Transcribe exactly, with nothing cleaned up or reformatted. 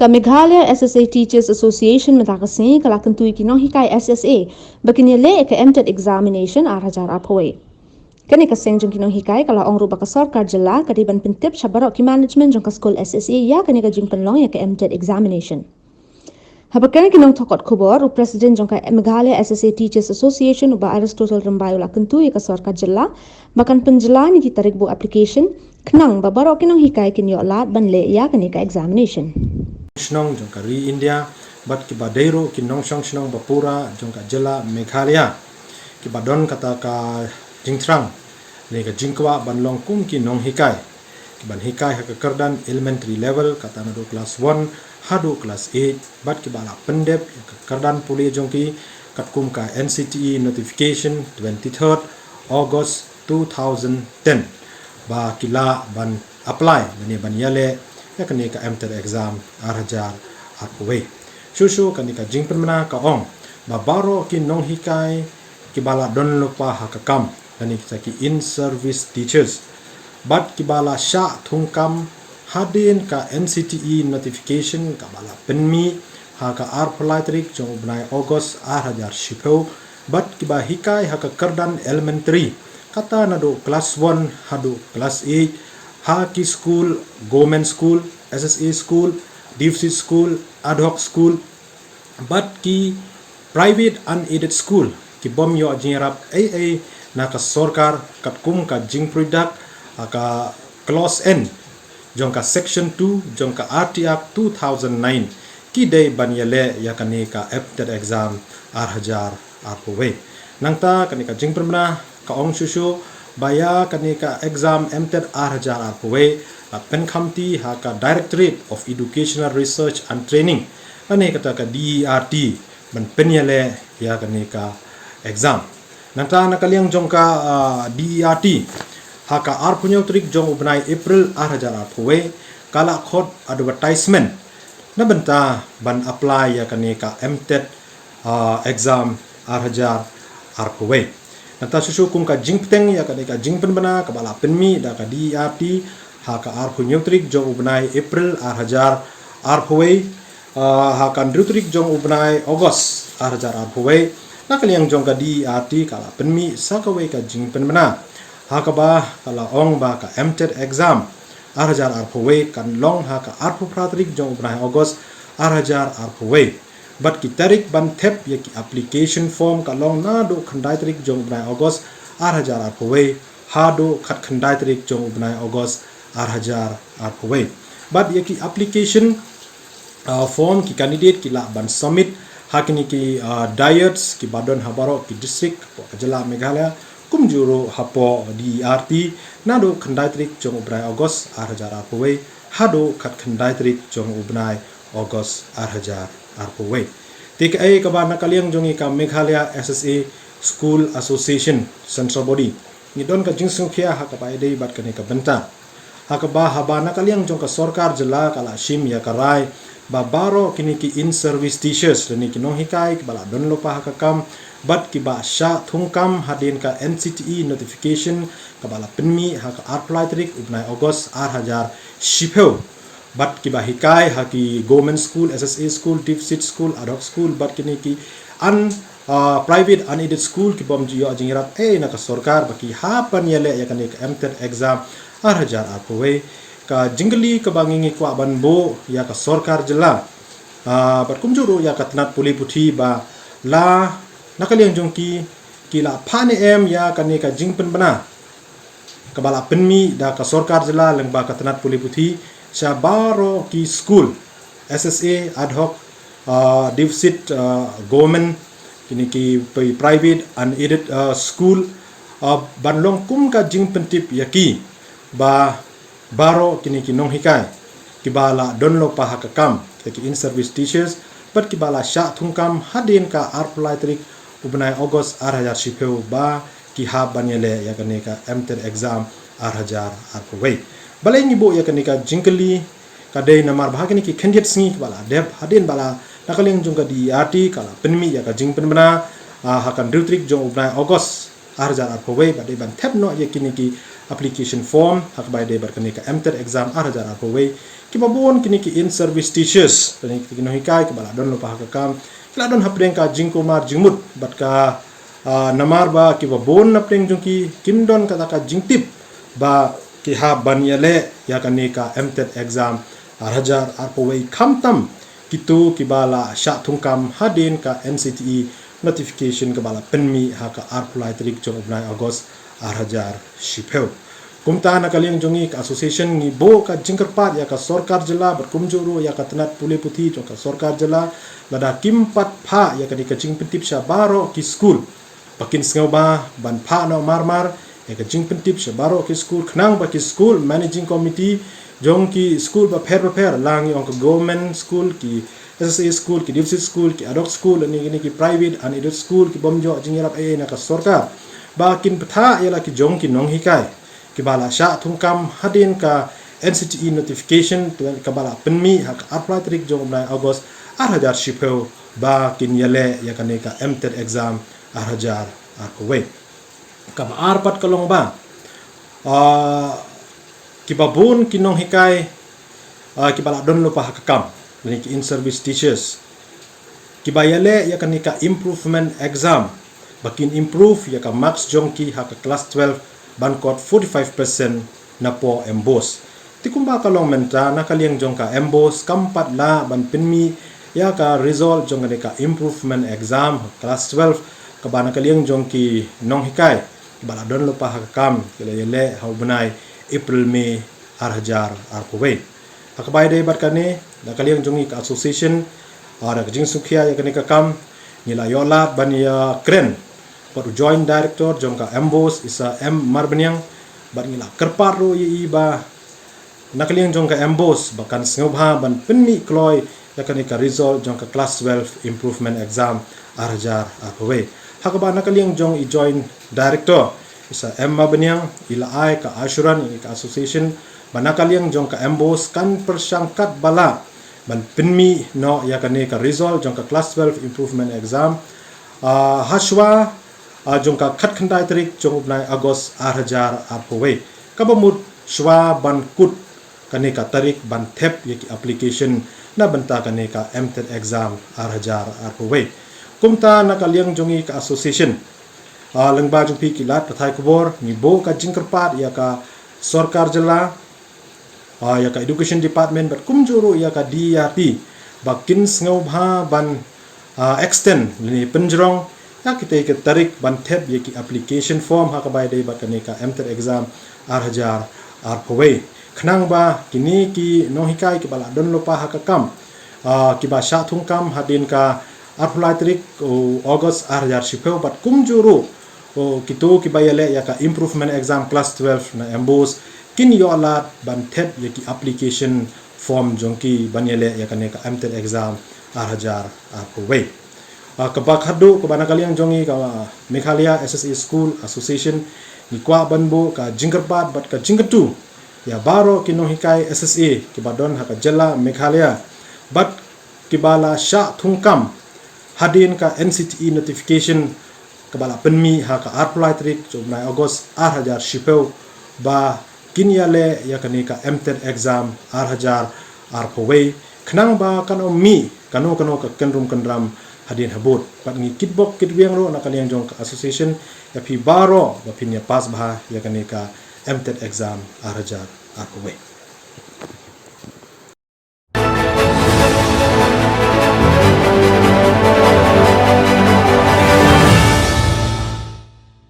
Ka Meghalaya S S A Teachers Association mynta ka sngi ka la kyntu ïa ki nonghikai S S A ba kin ïaleh ïa ka M TET examination ar hajar arphew wei. Kane ka seng jong ki nonghikai ka la ong ruh ba ka sorkar jylla ka dei ban pyntip sha baroh ki management jong ka skul S S A ïa kane ka jingpynlong ïa ka M TET examination. Haba kren ki nongthokot khubor, u President jong ka Meghalaya S S A Teachers Association, u Bah Aristotle Rymbai, u la kyntu ïa ka sorkar jylla ba kan pynjlan ïa ki tarik buh application, khnang ba baroh ki nonghikai kin ïoh lad ban leh ïa kane ka examination. Shnong jong ka ri India bad kiba dei ruh ki nongshong shnong ba pura jong ka jylla Meghalaya, kiba don kata ka jingthrang ne ka jingkwah ban long kum ki nonghikai, kiban hikai ha ka kyrdan elementary level, kata naduh class one haduh class eight, bad kiba la pyndep ïa ka kyrdan pule jong ki katkum ka N C T E notification twenty-third August two thousand ten, ba ki lah ban apply lane ban ïaleh ïa kane ka M TET exam ar hajar arphew wei. Shuh shuh kane ka jingpynbna ka ong ba baroh ki nonghikai kiba la don lypa ha ka kam, lane kita ki in-service teachers, bad kiba la shah thungkam hadien ka N C T E notification kaba la pynmih ha ka arphew lai tarik jong u bnai August ar hajar shiphew, bad kiba hikai ha ka kyrdan elementary, kata naduh class one haduh class eight, ha ki school, government school, S S A school, deficit school, ad hoc school, bad ki private unaided school, kibym ïoh jingïarap ei ei na ka sorkar katkum ka jingpyrshah ha ka clause N jong ka section two jong ka R T Act two thousand nine, ki dei ban ïaleh ïa kane ka M TET exam ar hajar arphew wei. Nangta kane ka jingpynbna ka ong shuh shuh ba ïa kane ka exam M TET ar hajar arphew wei la pynkhamti ha ka Directorate of Educational Research and Training, lane kata ka D E R T, ban pynïaleh ïa kane ka exam. Nangta na ka liang jong ka, ah, D E R T, ha ka arphew hynñiew tarik jong u bnai April ar hajar arphew wei, ka la khot advertisement na bynta ban apply ïa kane ka M TET, ah, exam ar hajar arphew wei. Nangta shuh shuh kum ka jingpyrshang ïa kane ka jingpynbna kaba la pynmih da ka D E R T ha ka arphew hynñiew tarik jong u bnai April ar hajar arphew wei, ah, ha ka hynriew tarik jong u bnai August ar hajar arphew wei, na ka liang jong ka D E R T ka la pynmih sa kawei ka jingpynbna ha kaba ka la ong ba ka M TET exam ar hajar arphew wei kan long ha ka arphew phra tarik jong u bnai August ar hajar arphew wei. Bad ki tarik ban thep ïa ki application form ka long naduh khyndai tarik jong u bnai August ar hajar arphew wei haduh khatkhyndai tarik jong u bnai August ar hajar arphew wei. Bad ïa ki application, ah, form ki candidate ki lah ban submit ha kine ki, ah, diots kiba don ha baroh ki district hapoh ka jylla Meghalaya, kumjuh ruh hapoh D E R T, naduh khyndai tarik jong u bnai August ar hajar arphew wei haduh khatkhyndai tarik jong u bnai August ar hajar arphew wei. Te kaei kaba na ka liang jong ngi ka Meghalaya S S A School Association Central Body, ngi don ka jingsngewkhia ha kaba ïadei bad kane ka bynta. Ha kaba haba na ka liang jong ka sorkar jylla ka la shim ïa ka rai ba baroh kine ki in-service teachers lane ki nonghikai kiba la don lypa ha ka kam bad kiba shah thungkam hadien ka N C T E notification kaba la pynmih ha ka arphew lai tarik u bnai August ar hajar shiphew, bad kiba hikai ha ki government school, S S A school, deficit school, ad hoc school, bad kine ki un, ah, private unaided school kibym ju ïoh jingïarap ei na ka sorkar ba ki hap ban ïaleh ïa kane ka M TET exam ar hajar arphew wei. Ka jingkylli kaba ngi ngi kwah ban buh ïa ka sorkar jylla, ah, bad kumjuh ruh ïa ka tnat pule puthi ba la na ka liang jong ki ki la phah ne em ïa kane ka jingpynbna kaba la pynmih da ka sorkar jylla lyngba ka tnat pule puthi sha baroh ki school, S S A, ad hoc, ah, deficit, ah, government, kine ki pri-, private unaided, ah, school, ah, ban long kum ka jingpyntip ïa ki ba baroh kine ki nonghikai kiba la don lypa ha ka kam, kita ki in-service teachers, bad kiba la shah thungkam hadien ka arphew lai tarik u bnai August ar hajar shiphew ba ki hap ban ïaleh ïa kane ka M TET exam ar hajar arphew wei. Balei ngi buh ïa kane ka jingkylli? Ka dei namar ba ha kine ki khyndiat sngi kiba la dep, hadien ba la na ka liang jong ka D E R T ka la pynmih ïa ka jingpynbna, ah, ha ka hynriew tarik jong u bnai August ar hajar arphew wei, bad dei ban thep noh ïa kine ki application form ha kaba ïadei bad kane ka M TET exam ar hajar arphew wei. Kiba bun kine ki in-service teachers, kine ki nonghikai kiba la don lypa ha ka kam, ki la don hapdeng ka jingkulmar jingmut, bad ka, ah, namar ba kiba bun napdeng jong ki kim don kata ka jingtip ba ki hap ban ïaleh ïa kane ka M TET exam ar hajar arphew wei, khamtam kito kiba la shah thungkam hadien ka NCTE notification kaba la pynmih ha ka arphew lai tarik jong u bnai August ar hajar shiphew. Kumta na ka liang jong ngi ka association ngi buh ka jingkyrpad ïa ka sorkar jylla bad kumjuh ruh ïa ka tnat pule puthi jong ka sorkar jylla, lada kim pat phah ïa kane ka jingpyntip sha baroh ki skul, ba kin sngewbha ban phah noh marmar ïa ka jingpyntip sha baroh ki skul, khnang ba ki skul managing committee jong ki skul bapher bapher, la ngi ong ka government school, ki SSA school, ki deficit school, ki ad hoc school, lane kine ki private unaided school, ki bym ïoh jingïarap ei ei na ka sorkar, ba kin pynthah ïa la ki jong ki nonghikai kiba la shah thungkam hadien ka NCTE notification kaba la pynmih ha ka arphew lai tarik jong u bnai August ar hajar shiphew, ba kin ïaleh ïa kane ka M TET exam ar hajar arphew wei. Kaba ar pat ka long ba, ah, kiba bun ki nonghikai, ah, kiba la don lypa ha ka kam, lane ki in-service teachers, kiba ïaleh ïa kane ka improvement exam, ba kin improve ïa ka marks jong ki ha ka class twelve ban kot forty-five percent napoh MBOSE. Te kumba ka long mynta, na ka liang jong ka MBOSE kam pat lah ban pynmih ïa ka result jong kane ka improvement exam class twelve, kaba na ka liang jong ki nonghikai kiba la don lypa ha ka kam ki la ïaleh ha u bnai April May ar hajar arphew wei. Ha kaba ïadei bad kane, na ka liang jong ngi ka association, ah, da ka jingsngewkhia ïa kane ka kam, ngi la ïoh lad ban ïakren bad u Joint Director jong ka MBOSE, i Sir M Marbaniang, bad ngi la kyrpad ruh ïa i ba na ka liang jong ka MBOSE ba kan sngewbha ban pynmih kloi ïa kane ka result jong ka class twelve improvement exam ar hajar arphew wei. Ha kaba na ka liang jong i Joint Director, i Sir M Marbaniang, i la ai ka assurance ïa ka association ba na ka liang jong ka MBOSE kan pyrshang katba lah ban pynmih noh ïa kane ka result jong ka class twelve improvement exam, ah, ha shuwa, ah, jong ka khatkhyndai tarik jong u bnai August ar hajar arphew wei, kaba mut shuwa ban kut kane ka tarik ban thep ïa ki application na bynta kane ka M TET exam ar hajar arphew wei. Kumta na ka liang jong ngi ka association, ah, lyngba jong phi ki lad pathai khubor, ngi buh ka jingkyrpad ïa ka sorkar jylla, ah, ïa ka education department bad kumjuh ruh ïa ka DERP ba kin sngewbha ban, ah, extend lane pynjrong ïa kitei ki tarik ban thep ïa ki application form ha kaba ïadei bad kane ka M TET exam ar hajar arphew wei, khnang ba kine ki nonghikai kiba la don lypa ha ka kam, ah, kiba shah thungkam hadien ka arphew lai tarik u August ar hajar shiphew bad kumjuh ruh, oh, kito kiba ïaleh ïa ka improvement exam class twelve na MBOSE kin ïoh lad ban thep ïa ki application form jong ki ban ïaleh ïa kane ka M TET exam ar hajar arphew wei. Ah, kaba khatduh, kaba na ka liang jong ngi ka Meghalaya SSA School Association, ngi kwah ban buh ka jingkyrpad bad ka jingkyntu ïa baroh ki nonghikai SSA kiba don ha ka jylla Meghalaya bad kiba la shah thungkam hadien ka NCTE notification kaba la pynmih ha ka arphew lai tarik jong u bnai August ar hajar shiphew ba kin ïaleh ïa kane ka M TET exam ar hajar arphew wei, khnang ba kan ym mih kano kano ka kynrum kynram hadien habud. Bad ngi kitbok kitwiang ruh na ka liang jong ka association ïa phi baroh ba phin ïa pass bha ïa kane ka M TET exam ar hajar arphew wei.